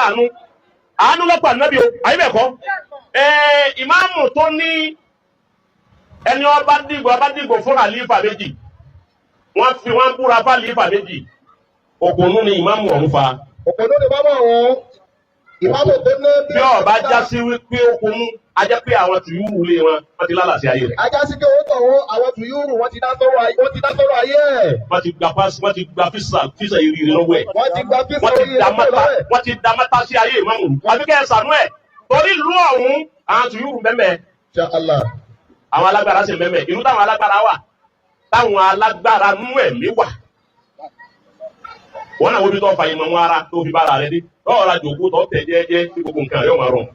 Láàánú, àánú lọ́pọ̀ ànábì o, àyíbẹ̀kọ́ ìmáàmù tó ní ẹni ọba dìgbò fún àlífà méjì, wọ́n fi wọ́n búra fún àlífà méjì. Òpònú ni ìmáàmù ọ̀hún fa. Òpònú ni bábọ̀ ọ̀hún. Ìmáàmù tó ní Bí ọba já sí wípé ó kunú, a jẹ́ pé àwọn tùyúrù lé wọn, wọ́n ti lálàsí ayé rẹ̀. Ajá sí pé owó tọ̀hún, àwọn tùyúrù, wọ́n ti dá sọ́rọ̀ ayé ẹ̀. Wọ́n ti gba pass, wọ́n ti gba visa, visa ìrírí lọ́wọ́ ẹ̀. Wọ́n ti gba visa Wọ́n ti oríire da lọ́wọ́ mọ́ta ẹ̀. Wọ́n ti da mọ́ta sí ayé ìmáàmù. Àbí kẹ́ ẹ sànú ẹ̀ torí ìlú ọ̀hún, àwọn tùyúrù bẹ́ẹ̀. Insha Allah. Àwọn alágbára sì mẹ́mẹ́. Ìlú táwọn alágbára wà, táwọn alágbára nú ẹ̀mí wà, wọ́n náà wọ́n bí tó fa ìmọ̀ wọn ara tó fi bára rẹ dé tọ́ọ̀ ra jòkó tó tẹ̀ jẹ́jẹ́ tí gbogbo nǹkan yóò máa rọ̀.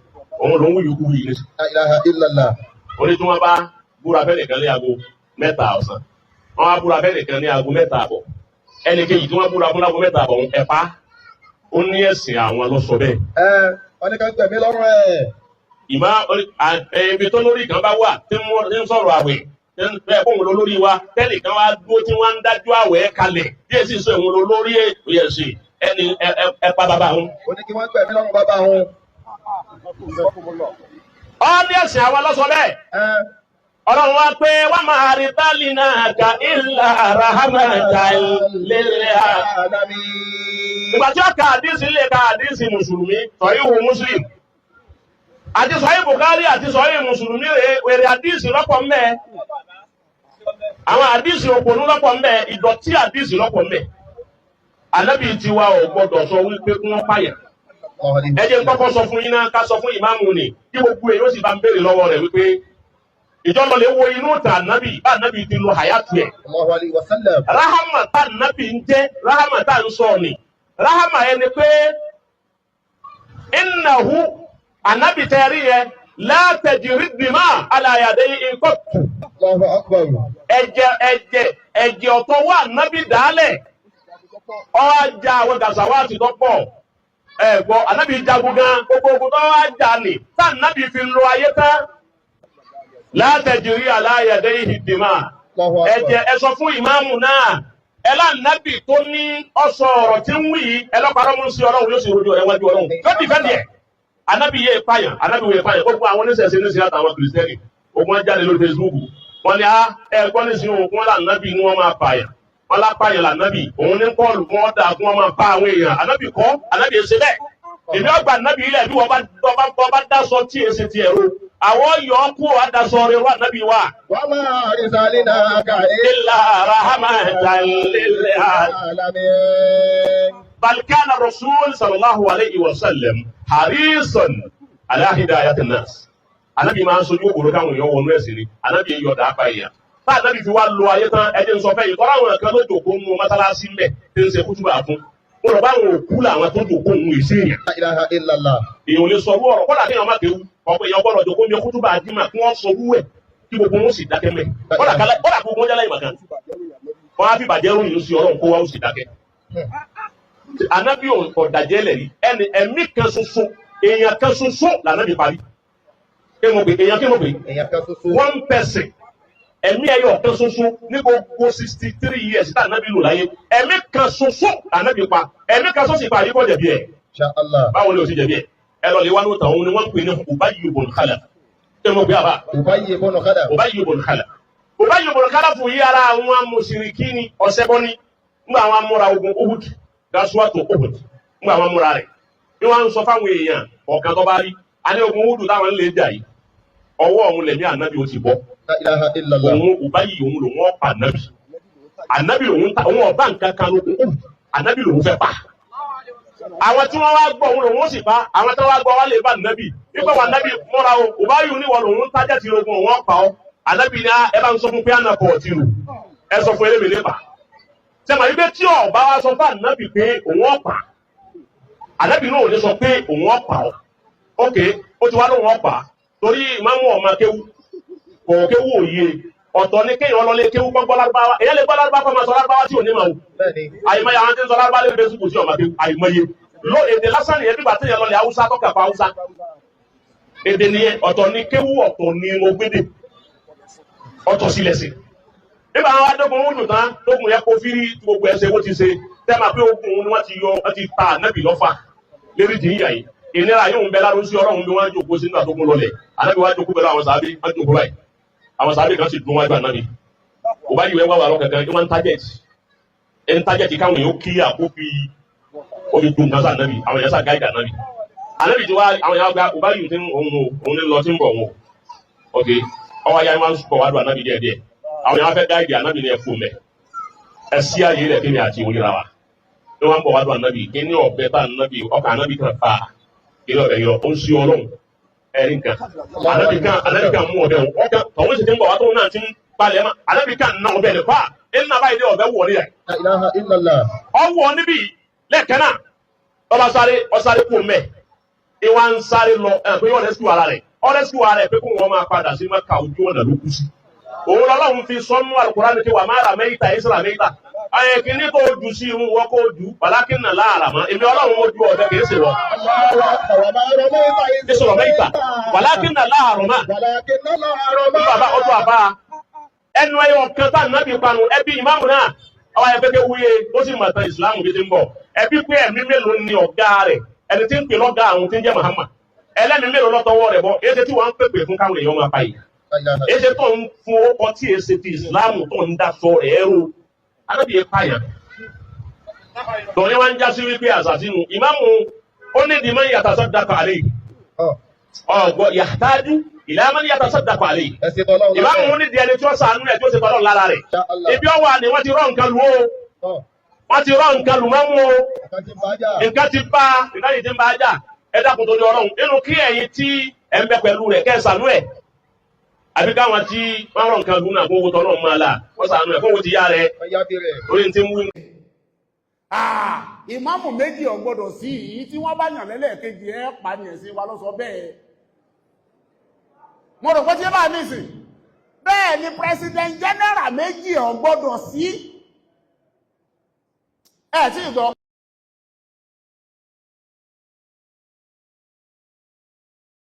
Òun ló ń wúyù kú yìí nísì. La ilaha illallah. Oní tí wọ́n bá búra fẹ́ nìkan ní aago 3 ọ̀sán, wọ́n wá búra fẹ́ nìkan ní aago 3 àbọ̀. Ẹnì kejì tí wọ́n búra fún láago 3 àbọ̀ ẹ̀pá, ó ní ẹ̀sìn àwọn ló sọ bẹ́ẹ̀. Ẹ wọ́n ní ká gbẹ̀mí lọ́rùn ẹ̀. Ìmọ̀ ibi tó lórí kan bá wà tí ń sọ̀rọ̀ àwẹ̀ tí ń bẹ́ẹ̀ kóhun lọ lórí wa, tẹ́lẹ̀ kan wá dúró tí wọ́n ń dájú àwẹ̀ kalẹ̀ bí èsì sọ ìwọ̀n lọ lórí ẹ̀sìn ẹni ẹ pa bàbá wọn. Ó ní kí wọ́n gbẹ̀mí lọ́rùn bàbá wọn. Ọ ní ẹ̀sìn àwọn lọ́sọ bẹ́ẹ̀. Ẹ Ọlọ́run wá pé wọ́n máa rí báàlì náà ka illa rahmatan lil alamin. Ìgbà tí ó ka àdísì lè ka àdísì mùsùlùmí, Sọ̀híhù Muslim àti Sọ̀híhù Bukhari àti Sọ̀híhù Mùsùlùmí, wèrè àdísì lọ́pọ̀ mẹ́, àwọn àdísì òpònú lọ́pọ̀ mẹ́, ìdọ̀tí àdísì lọ́pọ̀ mẹ́. Ànábì tiwa ò gbọdọ̀ sọ wípé kí wọ́n pààyàn. Ẹ jẹ́ n kọ́kọ́ sọ fún yín náà, ká sọ fún ìmáàmù ni kí gbogbo èyí ó sì bá ń béèrè lọ́wọ́ rẹ̀ wípé ìjọba lè wo inú ta ànábì bá ànábì ti lo hayatu ẹ̀. Allahu alayhi wa sallam. Rahama tá ànábì ń jẹ́, rahama tá ń sọ ni, rahama yẹn ni pé innahu, ànábì tẹ́rí yẹn, la tajri dima ala yadayhi qattu. Allahu akbar. Ẹ̀jẹ̀ ọ̀tọ̀ wà ànábì dálẹ̀ ọ ajá àwọn gàṣàwátì tó pọ̀. Ẹ gbọ́, ànábì jagun gan, gbogbo ogun tó wá jà ní tá ànábì fi lo ayé tán, la tajri ala yadayhi dima. Allahu akbar. Ẹ̀jẹ̀, ẹ sọ fún ìmáàmù náà, ẹ lánàbì tó ní ọsọ ọ̀rọ̀ tí ń wí yìí, ẹ lọ́pàá mú sí Ọlọ́run, yóò sì rojú ẹ wájú Ọlọ́run, yóò dìfẹ́ díẹ̀. Anábì yé pààyàn, anábì wòye pààyàn. Gbogbo àwọn oníṣẹ̀ṣe ní sinmi àtàwọn kìrìsìtẹ́nì ogun wọn jáde lórí Facebook, wọn ni ẹ gbọ́ ní sinmi òkun wọn lànàbì ni wọ́n máa pààyàn, wọn lápààyàn lànàbì òun ní kọ́ọ̀lù kí wọ́n dà kí wọ́n máa pa àwọn èèyàn. Anábì kọ́, anábì èsè bẹ́ẹ̀. Èmi ọgbà anábì ilẹ̀ bí wọ́n bá dáṣọ tí èsì tiẹ̀ ro àwọn yọ ọ́ kú àdásọ rẹ̀ wà anábì wa. Wa ma arsalnaka illa rahmatan lil alamin. بل كان الرسول صلى الله عليه وسلم حريصا على هداية الناس. Ànábì máa ń sojú òkòrò káwọn èèyàn wọnú ẹ̀sìn ni. Ànábì yọ ọ̀dà apá èèyàn. Tá ànábì fi wá lo ayé tán, ẹni sọ fẹ́ yìí kọ́ra àwọn kan ló jòkó nínú mọ́sálásí mbẹ̀ tí ń ṣe kútùbà fún. Mo rọ̀ báwọn òkú làwọn tó jòkó òun èsì èèyàn. La ilaha illallah. Èèyàn ò lè sọ orú ọ̀rọ̀ kọ́dà kéèyàn má kéwú. Ọ̀pọ̀ èèyàn gbọ́dọ̀ jòkó mi kútùbà àdìmà kí wọ́n sọ orú ẹ̀ kí gbogbo wọn sì dákẹ́ mẹ́. Kọ́dà gbogbo wọn jẹ́ láyé màkàn. Wọ́n á fi bàjẹ́ ròyìn sí Ọlọ́run kó wá ó sì dákẹ́. Anabi ọ̀dàjẹ́ lẹ̀ rí ẹni ẹ̀mí kan ṣoṣo, èèyàn kan ṣoṣo lànàbí parí. Kí mo pè èèyàn? Kí mo pè? Èèyàn kan ṣoṣo. One person, ẹ̀mí ẹyọ kan ṣoṣo ní gbogbo 63 years tá ànábì lò láyé, ẹ̀mí kan ṣoṣo lànàbí pa. Ẹ̀mí kan ṣoṣo ìpa yìí kọ́ jẹ̀bi ẹ̀. Insha Allah. Báwo ni o ti jẹ̀bi ẹ̀? Ẹ lọ lè wá lóòótọ́, òun ni wọ́n ń pè ní Ubayy ibn Khalaf. Kí mo pè àbá? Ubayy ibn Khalaf. Ubayy ibn Khalaf. Ubayy ibn Khalaf fún yí ara àwọn mùsùlùmí ni, ọ̀sẹ̀ bọ́ ni. Ńgbà àwọn amúra ogun Uhud, gasuwatu Uhud, ńgbà àwọn amúra rẹ̀ ní wọ́n ń sọ fáwọn èèyàn ọ̀kan tó bá rí a ní ogun Uhud táwọn ń lè jà yìí, ọwọ́ òun lẹ̀mí ànábì ó ti bọ́. La ilaha illallah. Òun Ubayy, òun lòun ọ̀pá ànábì. Ànábì lòun ta, òun ọ̀bá nǹkan kan lókun Uhud, ànábì lòun fẹ́ pa. Àwọn tí wọ́n wá gbọ́, òun lòun ó sì pa. Àwọn tí wọ́n wá gbọ́ wá lè bá ànábì nígbà wà ànábì mọ́ra o, Ubayy níwọ̀ lòun tájà tí ogun, òun ọ̀pá ọ. Ànábì ní ẹ bá ń sọ fún pé àná kọ̀ ọ̀tí rù, ẹ sọ fún elémi nípa sẹ́mà wípé tí ọba wa sọ fún ànábì pé òun ọ̀pá, ànábì náà ò ní sọ pé òun ọ̀pá ọ. Ok, ó ti wá lóun ọ̀pá torí ìmáàmù ọ̀ma kéwú kò kéwú òye. Ọ̀tọ̀ ní kéèyàn lọ lé kéwú gbọ́gbọ́ lárúbáwá. Èyàn lè gbọ́ lárúbáwá kọ́ máa sọ lárúbáwá tí ò ní máa wò. Bẹ́ẹ̀ni. Àìmọye àwọn tí ń sọ lárúbáwá lè Facebook sí ọ̀ma kéwú, àìmọye ló èdè lásán nìyẹn. Bí gbàtẹ́yẹ lọ lè Haúsá tọ́ka fa Haúsá, èdè nìyẹn. Ọ̀tọ̀ ní kéwú, ọ̀tọ̀ ní ogbédè, ọ̀tọ̀ sílẹ̀ sí. Nígbà àwọn adógun wúlò tán, tógun yẹ kó fírí gbogbo ẹsẹ̀ bó ti ṣe tẹ́ máa pé ogun ni wọ́n ti yọ, wọ́n ti ta ànábì lọ́fà. Lérí ti ń yà yìí, ìnira yóò ń bẹ lára sí Ọlọ́run bí wọ́n á jókòó sínú àtòkùn lọlẹ̀. Ànábì wá jókòó pẹ̀lú àwọn sàábé, wọ́n jókòó báyìí. Àwọn sàábé kan sì dún wájú Ànábì. Kò bá yìí wá wà lọ kankan, wọ́n ń target ẹ̀ ń target káwọn èèyàn kíyà kó fi omi dùn kan sí Ànábì. Àwọn èèyàn sá guide Ànábì. Ànábì tí wá àwọn èèyàn gba kò bá yìí tí òun o, òun ní lọ tí ń bọ̀ òun o. Ok, ọwọ́ ayé wọn bọ̀ wá dùn Ànábì díẹ̀ díẹ̀. Àwọn èèyàn fẹ́ guide Ànábì ní ẹ̀fọ́ mẹ́ ẹ sí ààyè rẹ̀ kí ni àti òun yẹra wa ní wọn bọ̀ wá dùn Ànábì kí ní ọ̀bẹ tá Ànábì ọkà Ànábì kan fa kí ní ọ̀bẹ yọ ó ń sí Ọlọ́run ẹ̀rí nǹkan. Ànábì kan mú ọ̀bẹ ọkàn tọ̀hún sì ti ń bọ̀ wá tóun náà ti ń palẹ̀ mọ́. Ànábì kan ná ọ̀bẹ ní fa ẹ̀ ń nàbáyé dé ọ̀bẹ wọ̀ níyà. La ilaha illallah. Ọwọ́ níbí lẹ́ẹ̀kan náà, ọba sáré, ọsáré kù mẹ́, ìwà ń sáré lọ ẹ̀ pé yóò rescue ara rẹ̀, ọ rescue ara rẹ̀ pé kó wọn máa padà sí Mákà. Ojú ọ̀nà ló kú sí. Òun lọ́lọ́run fi sọ́nù Al-Qur'an ní wà má ramaita iz ramaita ẹ̀ kìíní kó jù sí irun wọ́n kó jù walakinna Allaha rama. Èmi Ọlọ́run mo ju ọ̀bẹ, kìí ṣe wọ́. Allahu akbar. Wa ma ramaita iz Iz ramaita walakinna Allaha rama. Walakinna Allaha rama. Bàbá ọdún àbá ẹnu ẹyọ kan tá nàbí panu ẹbí ìmáàmù náà ọwọ́ ẹ pẹ́kẹ́ wúye ó sì mọ̀ tán ìsìlámù bí ti ń bọ̀. Ẹbí pé ẹ̀mí mélòó ni ọ̀gá rẹ̀, ẹni tí ń pè lọ́gá àwọn tí ń jẹ́ Muhammad, ẹlẹ́mìí mélòó lọ́tọwọ́ rẹ̀ bọ́? Èyí tí wọ́n ń pèpè fún káwọn èèyàn máa pa yìí. La ilaha. Èyí tó ń fún ọkọ tí èsì ti ìsìlámù tó ń daṣọ rẹ̀ ẹ̀rọ alábìyẹ pààyàn tọ́ni wá ń já sí wípé àṣà sínú ìmáàmù ó ní ìdí yàtọ̀ sọ́dà àlẹ́ ọ̀gbọ́ yàtájú ìlànà yàtọ̀ sọ́dà àlẹ́. Ẹ̀sìn tọ́lọ́run. Ìmáàmù ní di ẹni tí ó sànú ẹ̀ tí ó ṣe tọ́lọ́ lára rẹ̀. Insha Allah. Ibi ọwọ́ ni wọ́n ti rọ́ nǹkan lù ó. Wọ́n ti rọ́ nǹkan lù mọ́mú o. Nǹkan ti bá jà. Nǹkan ti bá, nǹkan yìí ti ń bá a jà. Ẹ dákun torí Ọlọ́run, nínú kí ẹ̀yin tí ẹ̀ ń bẹ pẹ̀lú rẹ̀ kẹ́ ẹ sànú ẹ̀, àbí káwọn tí wọ́n rọ̀ nǹkan lù náà kó owó tọ́lọ́ máa là wọ́n sànú ẹ̀ kó owó ti yá rẹ̀. Wọ́n yá bí rẹ̀. Orí ti ń wí. Ah, ìmáàmù méjì ò gbọ́dọ̀ sí. Yìí tí wọ́n bá yàn lẹ́lẹ́ẹ̀kejì ẹ̀ pa ní ẹ̀sìn wa lọ́sọ bẹ́ẹ̀. Mo rò pé tí bá nísìn bẹ́ẹ̀ ni president general méjì ò gbọ́dọ̀ sí ẹ̀ tí ìgbọ́.